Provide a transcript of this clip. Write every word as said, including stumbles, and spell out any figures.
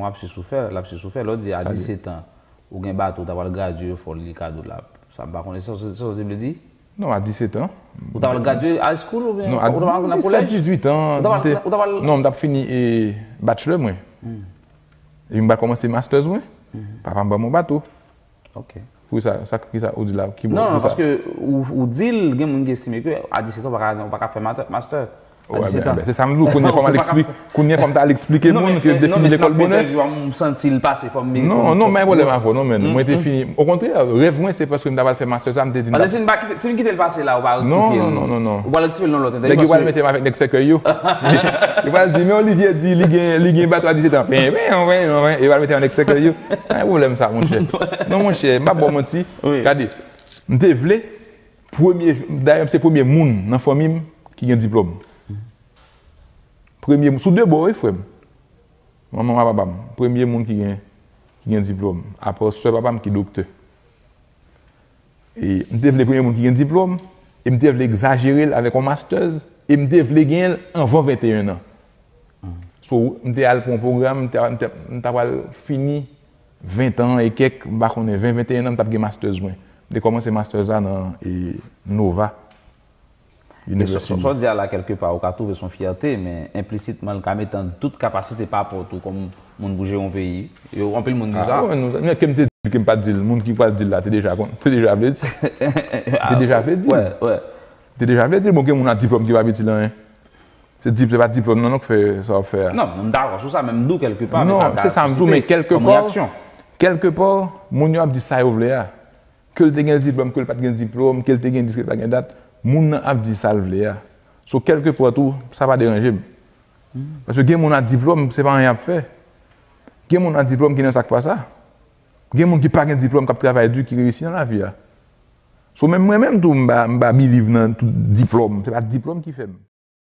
Lapsus ou fè, lapsus ou fè. Lè w di a disèt an, ou gen bato, ou ta pral gradye, yo fè w li kado la. Sa m pa konnen sa, sa, sa w te vle di? Non, a disèt an. Ou ta pral gradye high school oubyen Non, a ou ta pral nan disèt, kolèj? dizuit an. Ou ta pral- m te- ou ta pral- Non, m t ap fini e, bachelor mwen. Epi m pral kòmanse masters mwen. Papa m ban m yon bato. Ok. Pou sa, sa, ki sa ou di la? Ki Non, non, pou sa? Paske ou, ou di l, gen moun ki estime ke a disèt an, ou pa ka, ou pa ka fè master. A Ouais, disèt ben, an. ben, se sa m di w, kounye a fò m al Ou pa ka- ekspli-, kounye a fò m ta al eksplike Non, moun men- ke m te non, fini men se lekòl paske bonè. Fò m santi l pase, fò m Non, non, men pwoblèm avè w, non, men mwen te fini. Okontrè, rèv mwen se paske m ta pral fè masters la, m te di m ta Paske si m pa kite, si m kite l pase la, ou pa Non, rektifye l. non, non, non, non. Ou pa rektifye l nan lòt. Nèg yo pral mete m avèk nèg sèkèy yo. Yo pral di, men Olivier di, li gen, li gen bato a disèt an. Pen, pen, pen, pen, pen. Yo pral mete m avèk sèkèy yo. Pa gen pwoblèm sa, monchè. Non, monchè, m pa ba w manti. Oui. Gade, m te vle, premye, dayè, se premye moun nan fanmi m ki gen diplòm. Premye, sou de bò, wi, frè m. Manman m ak papa m. Premye moun ki gen, ki gen diplòm. Apa sè papa m ki doktè. E m te vle premye moun ki gen diplòm, e m te vle egzajere l avèk yon masters, e m te vle genyen l anvan venteyen an. So, m te al pou yon pwogram, m te, m te, m ta pral fini ven an e kèk, m pa konnen, ven, venteyen an, m t ap gen masters mwen. M te kòmanse masters la nan e, Nova Men sa University. Sa w di a la, kèlkepa, ou ka twouve se yon fyète, men enplisitman, l ka mete an dout kapasite pa rapò tou kòm moun pou jere yon peyi. Yo, anpil moun di sa. Ah, wè, nou, men ke m te di ke m pa t di l, moun ki pral di l la, te deja, kon- te deja vle di. Te deja vle di. Wè, wè. Te deja vle di, bon, gen moun ak diplòm ki pa vle di l anyen. Se dip-, se pa diplòm nan, non, k fè sa w ap fè a. Non, m dakò sou sa, men m di w kèlkepa, men Non, sa l ka se sa m di w, men kòm kèlkepò, reyaksyon. Kèlkepò, moun yo ap di sa yo vle a. Ke l te gen diplòm, ke l pa t gen diplòm, ke l te gen dis, ke l pa t gen dat, moun nan ap di sa l vle a. So, kèlkepò tou, sa pa deranje m. Paske gen moun ak diplòm, se pa anyen y ap fè. Gen moun ak diplòm ki nan sa k pa sa. Gen moun ki pa gen diplòm, k ap travay di, ki reyisi nan lavi a. So, menm mwen menm tou, m pa, m pa believe nan tout diplòm. Se pa diplòm ki fè m.